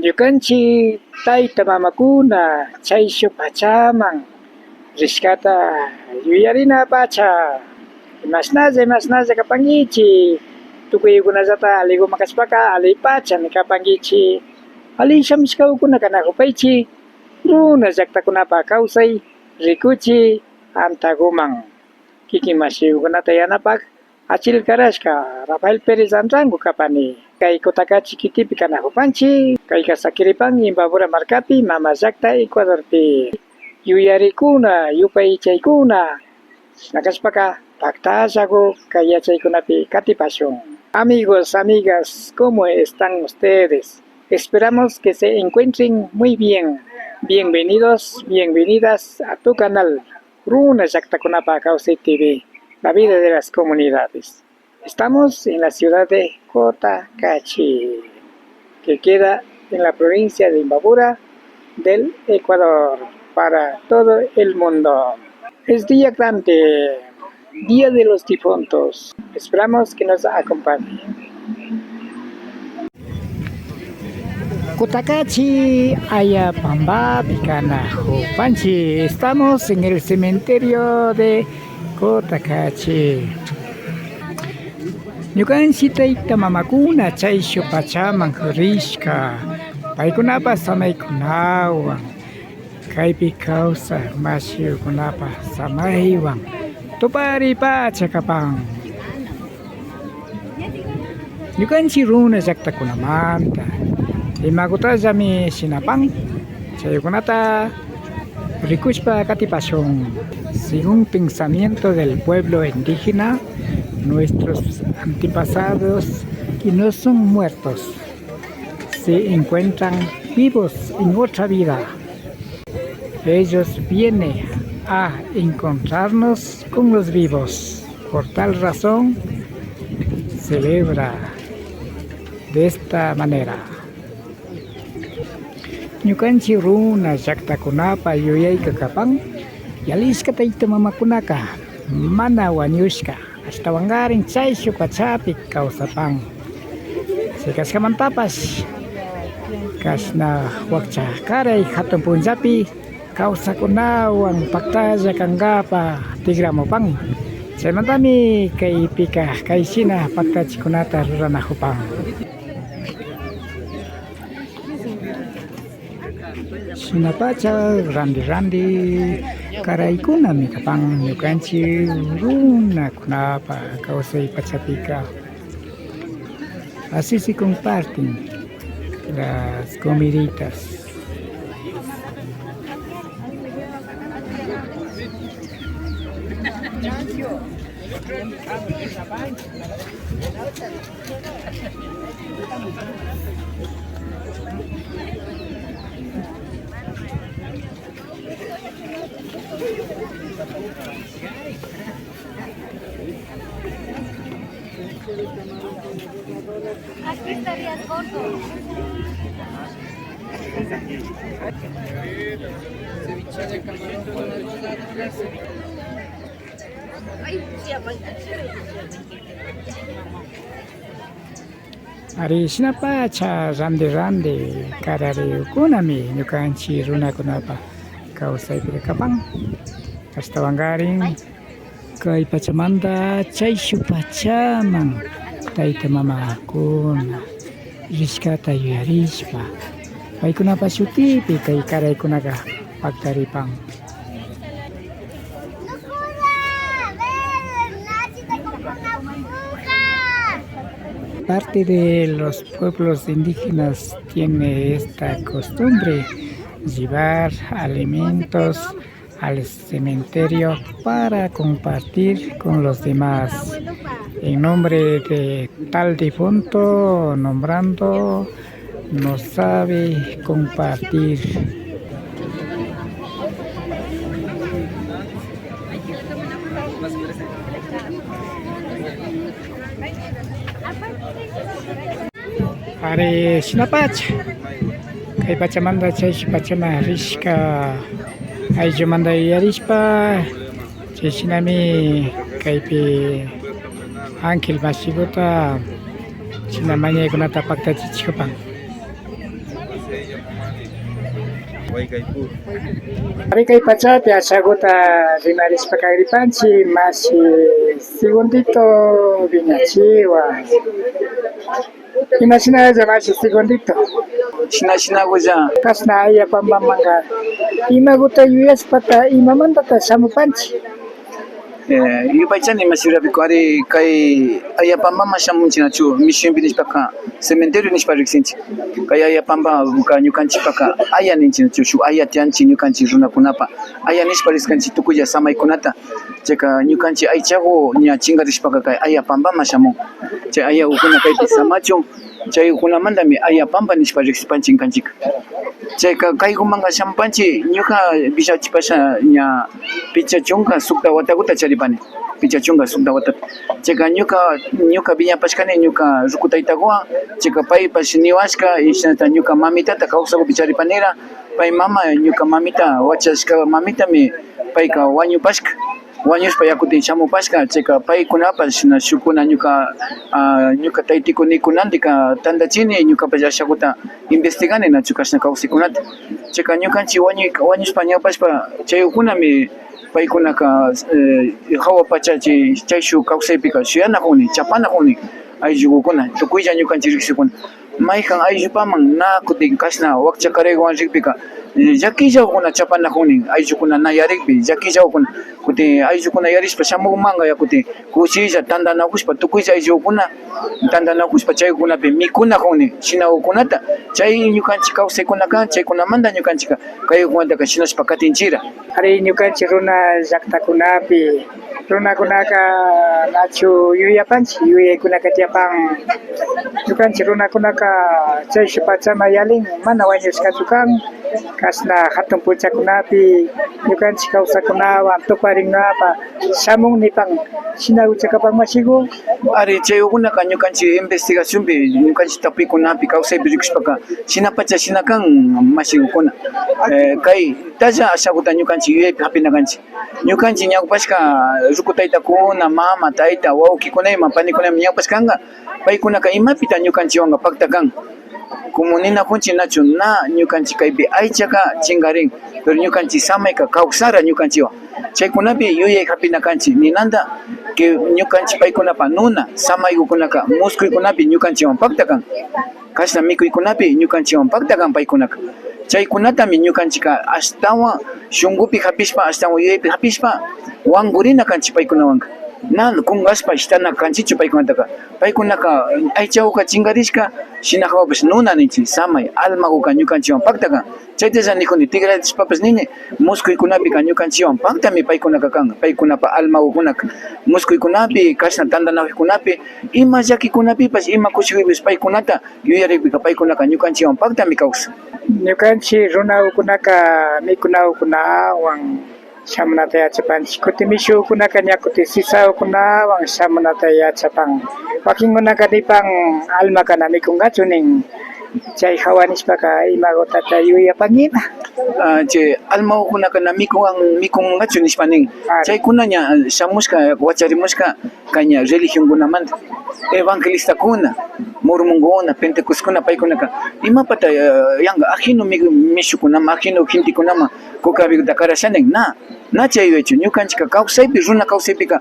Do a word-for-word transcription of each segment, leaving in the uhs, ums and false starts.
Ñukanchik tayta mamakuna chayshu pachaman rishkata yuyarinapacha, imashnalla, imashnalla kapankichik, tukuykunallata alliguman kashpaka allipachami kapankichik. Alli shamushkakuna kanakupaychik, runa llaktakunapa kawsay rikuchik antaguman. Kikin mashikunata yanapak Achil Karashka, Rafael Pérez Anrango kapani. Kay Cotacachi kitipi kanakupanchik, kayka sakiripan Imbabura markapi, mama llakta Ecuadorpi. Yuyarikuna, yupaychaykuna, shina kashpaka paktallagu kay yachaykunapi katipashun. Amigos, amigas, ¿cómo están ustedes? Esperamos que se encuentren muy bien. Bienvenidos, bienvenidas a tu canal. Runa llaktakunapa kawsay T V, la vida de las comunidades. Estamos en la ciudad de Cotacachi, que queda en la provincia de Imbabura del Ecuador, para todo el mundo. Es día grande, Día de los Difuntos. Esperamos que nos acompañe. Cotacachi, Ayapambapi kanakupanchik. Estamos en el cementerio de Cotacachi. Ñukanchik tayta mamakuna chayshu pachaman rishka, paykunapa samaykunawan, kaypi kawsak mashikunapa samaywan tuparipacha kapan. Ñukanchik runa llaktakunamanta imagutallami shinapan, chaykunata rikushpa katipashun. Según pensamiento del pueblo indígena, nuestros antepasados que no son muertos se encuentran vivos en otra vida. Ellos vienen a encontrarnos con los vivos. Por tal razón, celebra de esta manera. Ñukanchik runa llaktakunapa yuyayka kapan, yalishka tayta mamakunaka mana wañushka, ashtawankarin chayshu pachapi kawsapan. Chay kashkamantapash, kashna wakcha karay hatun punllapi kawsakkunawan paktalla kankapa tikramupan. Chaymantami kaypika kay shina paktachikunata ruranakupan. Shinapacha randi randi karaykunami kapan ñukanchik runakunapa kawsay pachapika. Así se comparten las comiditas. Aquí estarías gordo. Ay, sí, aguanta. Ari, shinapacha randi randi karariyukunami ñukanchik runakunapa kawsaypika kapan. Ashtawankarin kay pachamanta chayshu pachaman tayta mamakuna rishkata yuyarishpa, paykunapa shutipi kay karaykunaka paktaripan. Parte de los pueblos indígenas tiene esta costumbre, llevar alimentos al cementerio para compartir con los demás. En nombre de tal difunto, nombrando, no sabe compartir. Ari, shinapacha kay pachamanta chayshi pachaman rishka ayllumanta yuyarishpa, chay shinami kaypi Ángel mashiguta shina mañaykunata paktachichikupan. Ari kay pachapi ashaguta rimarishpa kagripanchi mashi Segundito Viñachiwan. Imashinalla mashi Segundito? Shina shinagulla. Kashna aya pambamanga imaguta yuyashpata imamantata shamupanchi? Eh, yupaychani mashirapiko ari kay aya pambaman shamunchinachu, misionpi nishpaka cementerio nishpa riksinchi. Kay aya pambaka ñukanchipaka aya ninchinachu, shuk aya tiyanchi ñukanchi runakunapa aya nishpa riskanchi tukuylla samaykunata. Chayka ñukanchi aychagu ña chingarishpaka kay aya pambaman shamun. Chay ayagukuna kaypi samachun, chaykunamantami aya pamba nishpa riksipanchi ñukanchika. Chayka kaygumanka shamupanchi ñuka villachipasha ña picha chunka sukta wataguta charipani. Picha chunka sukta watata. Chayka ñuka, ñuka viñapashkani ñuka ruku taytaguwan. Chayka paypash niwashka y shinata ñuka mamitata kawsagupi charipanira. Pay mama, ñuka mamita wachashka mamitami payka wañupashka. Wañushpa yakutin shamupashka, chayka paykunapash shina shukkuna ñuka, ah, ñuka taytikunikunandika tandachini, ñukapash ashaguta investigani nachu kashna kawsaykunata. Chayka ñukanchi wañuy-, wañushpa ñawpashpa chaygukunami paykunaka, eh, hawa pacha chay, chay shuk kawsaypika shuyanakuni, chapanakuni ayllugukuna, tukuylla ñukanchi riksikkuna. Mayjan ayllupaman na kutin kashna wakcha karaywan rikpika, eh, llakillagukuna chapanakun nin, ayllukuna na yarikpi llakillagukuna. Kutin ayllukuna yarishpa shamukmanka ya kutin kushilla tandanakushpa tukuylla ayllukuna tandanakushpa chaykunapi mikunakun nin shinagukunata. Chay ñukanchi kawsaykuna kan, chaykunamanta ñukanchika kaygukuntaka shinashpa katinchira. Ari, ñukanchi runa llaktakunapi runakunaka nachu yuyapanchi, yuyaykunaka tiyapan. Ñukanchi runakunaka chayshuk pachama yalin, mana wañushkachu kan. Kashna hatun punchakunapi ñukanchi kawsakunawan tuparinkapak shamun nipan, shinagucha kapan mashigu. Ari, chaygukunaka ñukanchi investigacionpi, ñukanchi tapuykunapi, kawsaypi rikushpaka shinapacha shina kan mashigukuna. Eh, kay talla ashaguta ñukanchi yuyaypi hapina kanchi. Ñukanchi ñawpashka ruku taytakuna, mama, tayta, wawkikuna ima, panikuna ima ñawpashkanka, paykunaka imapita ñukanchiwanka pakta kan. Como ninakunchi nachu, na ñukanchi kaypi aychaka chinkarin, pero ñukanchi samayka kawsara ñukanchiwan. Chaykunapi yuyay hapina kanchi ninanta, que ñukanchi paykunapa nuna samaykukunaka muskuykunapi ñukanchiwan pakta kan. Kashna mikuykunapi ñukanchiwan pakta kan paykunaka. Chaykunatami ñukanchika ashtawan shunkupi hapishpa, ashtawan yuyaypi hapishpa wankurina kanchi paykunawanka. Na kunkashpa shitana kanchichu paykunataka. Paykunaka aychaguka chinkarishka, shina hawapash nuna ninchi, samay, almaguka ñukanchiwan pakta kan. Chaytalla nikuni, tikrachishpapash nini, muskuykunapika ñukanchiwan paktami paykunaka kan, paykunapa almagukunaka. Muskuykunapi, kashna tantanakuykunapi, ima llakikunapipash, ima kushikuypipash paykunata yuyarikpika paykunaka ñukanchiwan paktami kawsan. Ñukanchi runagukunaka mikunagukunawan shamunata yachapanchi. Kutin mishugukunaka ña kutin sisagukunawan shamunata yachapan. Wakinkunaka nipan almaka na mikunkachu nin. Chay hawa nishpaka imagutata yuyapan ima. Ah, chay almagukunaka na mikun, mikunkachu nishpa nin. Ari. Chaykuna ña shamushka, wacharimushka kay ña religionkunamanta, evangelistakuna, mormonkuna, pentecostekuna, paykunaka imapata, eh, yanka ajino mi-, mishukunaman, ajino gentekunaman kukabikuta karasha nin, na, na chay yuyaychu. Ñukanchika kawsaypi, runa kawsaypika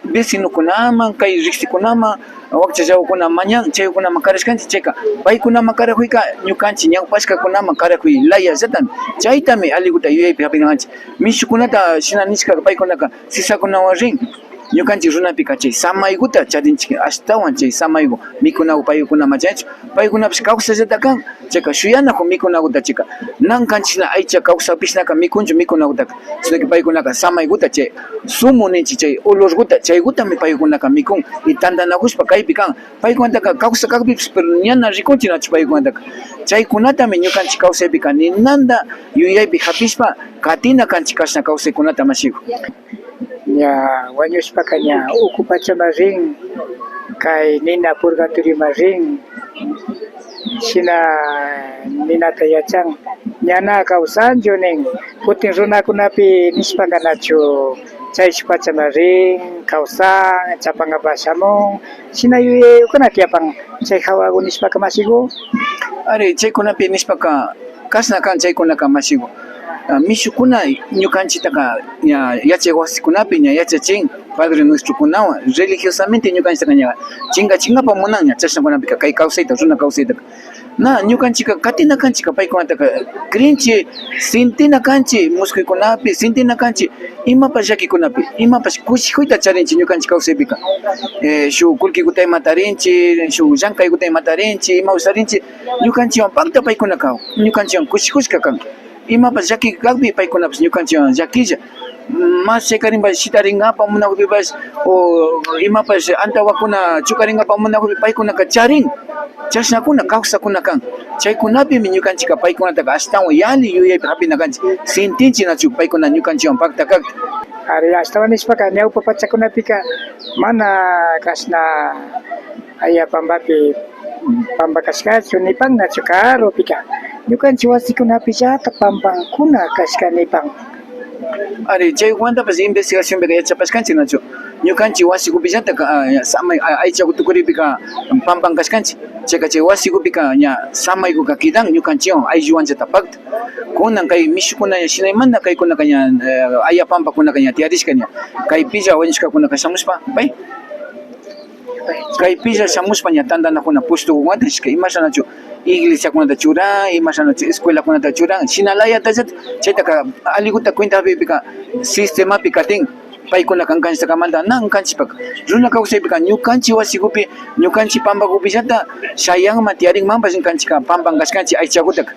vecinokunaman, kay riksikunaman, wakcha llawakuna mañan, chaykunaman karashkanchik, chayka paykunaman karakuyka ñukanchik ñawpashkakunaman karakuy layallatami. Chaytami allikuta yuyaypi hapina kanchik. Mishukunata shina nishkaka paykunaka sisakunawan rin. Ñukanchik runapika chay samaykuta charinchik, ashtawan chay samayku mikunaku paykunaman chayanchik, paykunapash kawsayllata kan. Chayka shuyanakun mikunakuta chayka, na kanchikna aycha kawsakpishnaka mikunchu mikunakutaka, sino que paykunaka samaykuta chay sumo ninchik chay olorkuta chaykutami paykunaka mikun y tantanakushpa kaypi kan. Paykunataka kawsak kakpipish pero ñana rikunchik nachu paykunataka. Chaykunatami ñukanchik kawsaypika ninanta yuyaypi hapishpa katina kanchik kashna kawsaykunata mashiku. Ña wañushpaka ña uku pachaman rin, kay nina purgatorioman rin, shina ninata yachan, ña na kawsanchu nin, kutin runakunapi nishpaka nachu chayshuk pachaman rin, kawsan, chapankapak shamun, shina yuyaykuna tiyapan chay hawaku nishpaka mashiku. Ari, chaykunapi nishpaka kashna kan chaykunaka mashiku. Ah, mishukuna ñukanchitaka ña yachay wasikunapi ña yachachin Padre Nuestrokunawan, religiosamente ñukanchitaka ña chinga chingapa munan ña chashnakunapika kay kawsayta, runa kawsaytaka. Na, ñukanchika katina kanchika paykunataka, krinchi, sintina kanchi muskuykunapi, sintina kanchi imapash llakikunapi, imapash kushikuyta charinchi ñukanchi kawsaypika. Eh, shuk kullkikuta imatarinchi, shuk llankaykuta imatarinchi, ima usarinchi, ñukanchiwan pakta paykunaka, ñukanchiwan kushikushka kan. Imapash llaki kakpi paykunapash ñukanchiwan llakilla. Mas chaykarinpash shitaringapa munakpipash o imapash antawakuna chukaringapa munakpi paykunaka charin. Chashnakuna kawsakuna kan. Chaykunapimi ñukanchika paykunataka ashtawan yali yuyaypi hapina kanchi. Sintinchi nachu paykuna ñukanchiwan pakta kakta. Ari, ashtawan nishpaka ñawpa pachakunapika mana kashna aya pambapi pamba kashkachu nipan nachu karupika. Ñukanchi wasikunapillata pambankuna kashka nipan. Ari, chaywantapash investigacionpika yachapashkanchi nachu. Ñukanchi wasikupillataka, ah, samay, ah, aychaku tukuripika pamban kashkanchi. Chayka chay wasikupika ña samaykuka kidan ñukanchiwan aylluwanchata pakta. Kunan kay mishukuna ña shinaymanta kaykunaka ña, eh, aya pampakunaka ña tiyarishka ña. Kaypilla wañushkakunaka shamushpa, pay. Kaypilla shamushpa ña tantanakuna pushtukukunata nishka, imashanachu iglesiakunata churan, imashanachu escuelakunata churan, shina layatallata chaytaka alikuta cuenta hapikpika sistemapi katin, paykuna kankanchitakamanta nan kanchipaka. Runa kawsaypika ñukanchi wasikupi, ñukanchi pampakupillata shayanman tiyarinmanpash ñukanchika pampan kashkanchi aychakutaka.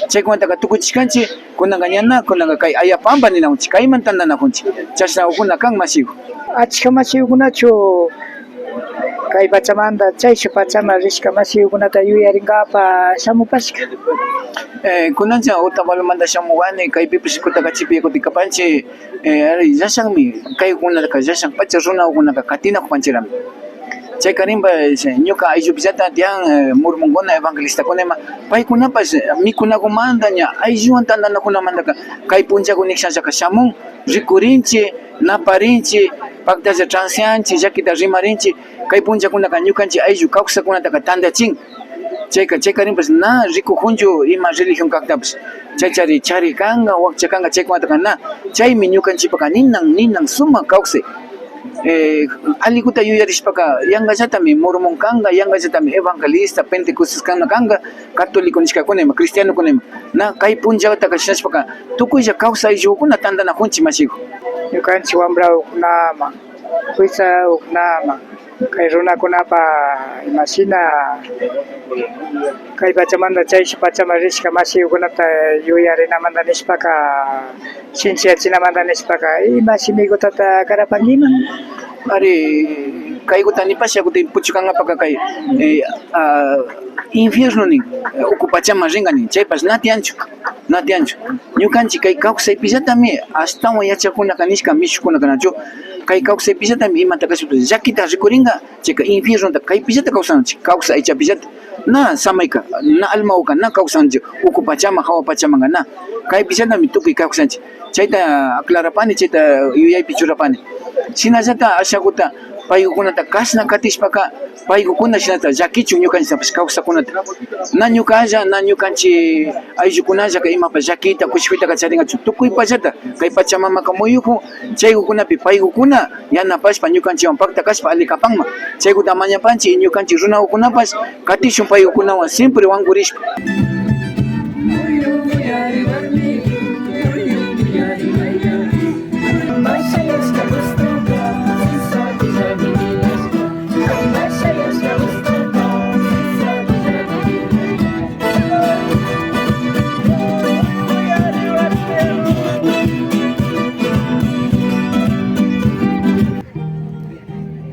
Chaykunataka tukuchishkanchi, kunanka ña na, kunanka kay aya pampa ninakunchi, kayman tantanakunchi. Chashna ukuna kan mashiku. Achka mashikunachu kay pachamanta chayshuk pachaman rishka mashikukunata yuyarinkapa shamupashka? Eh, kunancha Otavalomanta shamukani, kaypipish Kutakachipi kuti kapanchi, eh, ari, llashanmi, kaykunaka llashan pacha runakunaka katinakupanchirami. Chaykarinpash ñuka ayllupillata tiyan, eh, mormonkuna, evangelistakuna ima, paykunapash mikunakumanta ña aylluwan tantanakunamantaka kay punchaku nikshanllaka shamun, rikurinchi, naparinchi, paktalla transeanchi, llakita rimarinchi, kay punchakunaka ñukanchi ayllu kawsakkunataka tantachin. Chayka, chaykarinpash na rikukunchu ima religión kaktapash. Chaychari chari kanka, wakcha kanka, chaykunataka na. Chaymi ñukanchipaka ninan, ninan sumak kawsay. Eh, alikuta yuyarishpaka, yankallatami mormon kanka, yankallatami evangelista, pentecostés kanka, kanka, católico nishkakuna ima, cristianokuna ima. Na, kay punllataka shinashpaka, tukuylla kawsay ayllukuna tantanakunchi mashiku. Ñukanchi wambrakunaman, kuytsakunaman, kay runakunapa imashina kay pachamanta chayshuk pachaman rishka mashikukunata yuyarinamanta nishpaka, shinchiyachinamanta nishpaka, ima shimikutata karapankiman? Ari, kaykuta nipasha kutin puchukankapaka kay, eh, ah, infierno nin, eh, uku pachaman rinka nin, chaypash na tiyanchu, na tiyanchu. Ñukanchi kay kawsaypillatami ashtawan yachakunaka nishka mishukunaka nachu, kay kawsaypillatami imata kashpapash llakita rikurinka, chayka infiernota kaypillata kawsanchi, kawsay aychapillata. Na samayka, na almawaka na kawsanchi uku pachama, hawa pachamanka na. Kaypillatami tukuy kawsanchi. Chayta aclarapani, chayta yuyaypi churapani. Shinallata ashakuta paykukunata kashna katishpaka, paykukuna shinata llakichun ñukanchitapash kawsakunata. Na ñukalla, na ñukanchi ayllukunallaka imapash llakita, kushikuytaka charinkachu. Tukuypallata kay pachamamaka muyukun, chaykukunapi paykukuna yanapashpa ñukanchiwan pakta kashpa alli kapanman. Chaykuta mañapanchi, ñukanchi runakukunapash katishun paykukunawan siempre wankurishpa.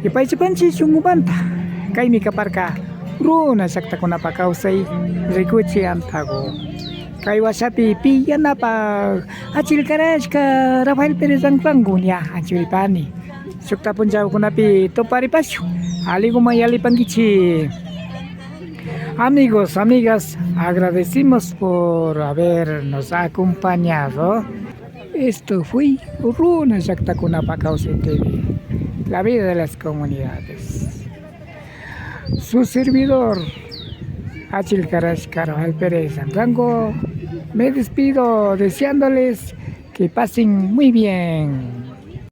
Yupaychapanchik shunkumanta. Kaymi kaparka runa llaktakunapa kawsay rikuchi antaku. Kay washapi pi yanapak achillkarashka Rafael Pérez Anrango ña anchuripani. Shukta punchakunapi tuparipashun. Alliguman yallipankichik. Amigos, amigas, agradecimos por habernos acompañado. Esto fue Runa Llaktakunapa Kawsay T V, la vida de las comunidades. Su servidor, Achil Karash, Caro Alpérez Anrango. Me despido deseándoles que pasen muy bien.